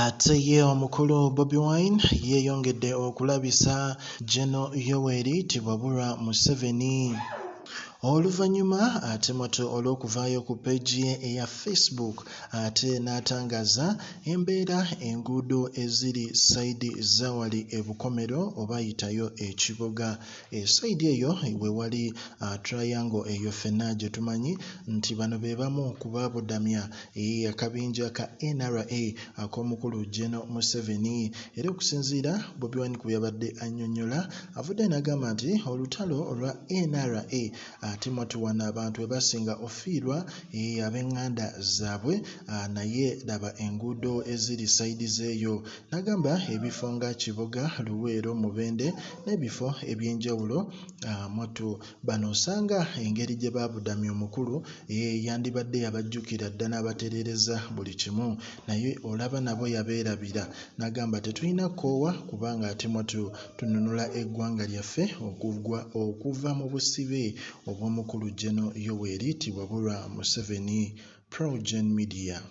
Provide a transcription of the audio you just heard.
Ate ye omukulu Bobi Wine yeeyongedde okulabisa General Yoweri Tibuhaburwa Museveni. Oluvannyuma ate mwattu olw'okuvaayo ku ppeegi ye eya Facebook ate n'atangaaza embeera enguudo eziri ssayidi za wali e Bukomero oba yitayo e Kiboga. Essayidi eyo we wali triangle eyo ffenna gye tumanyi nti bano be bamu ku baabudamya akabinja ka NRA ak'omukulu General Museveni. Era okusinziira Bobi Wine ku by'abadde annyonnyola avuddeyo n'agamba nti olutalo olwa NRA ate mwattu wano abantu we basinga ofiirwa ab'eŋŋanda zaabwe naye laba enguudo eziri ssayidi z'eyo. N'agamba ebifo nga Kiboga, Luweero, Mubende n'ebifo eby'enjawulo mwattu bano osanga engeri gye baabudamya omukulu yandibadde yabajjukira dda n'abatereereza buli kimu naye olaba nabo yabeerabira. N'agamba tetulina kkoowa kubanga ate mwattu tununula eggwanga lyaffe okuva mu busibe obw'omukulu General Yoweri Tibuhaburwa Museveni. Progen Media.